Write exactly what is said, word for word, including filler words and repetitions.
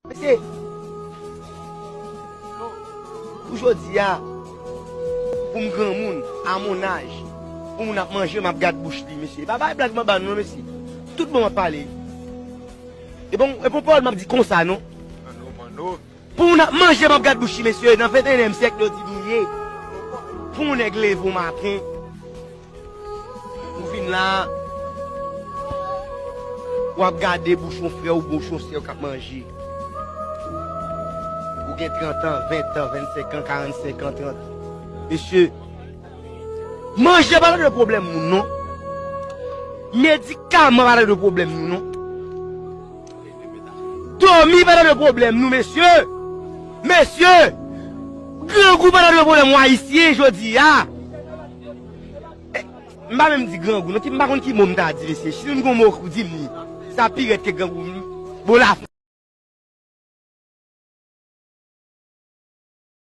Mesye, pou jodi a, pou m granmoun, a mon âge, pou moun ap manje, m ap gad bouch li, mesye. E pa bay blag m ap ba nou, non, mesye. Tout bon m ap pale. E bon, e bon pawòl m ap di konsa, non. Pou moun ap manje, m ap gad bouch li, mesye. Nan venteyenyèm syèk, yo di nou ye. Pou yon nèg leve yon maten, ou vin la, w ap gade bouch yon frè w, bouch yon sè w k ap manje. Ou gen trant an, ven an, vennsenk an, karannsenk an, trant. Mesye, manje pa rezoud pwoblèm moun, non. Medikaman pa rezoud pwoblèm nou, non. Dòmi pa rezoud pwoblèm nou, mesye. Mesye, grangou pa rezoud pwoblèm w ayisyen jodi a. Eh, m pa menm di grangou, non, ki, m pa konn ki mo m ta di, mesye. Si nou gon mo pou di m li, sa pi rèd ke grangou. Bon, la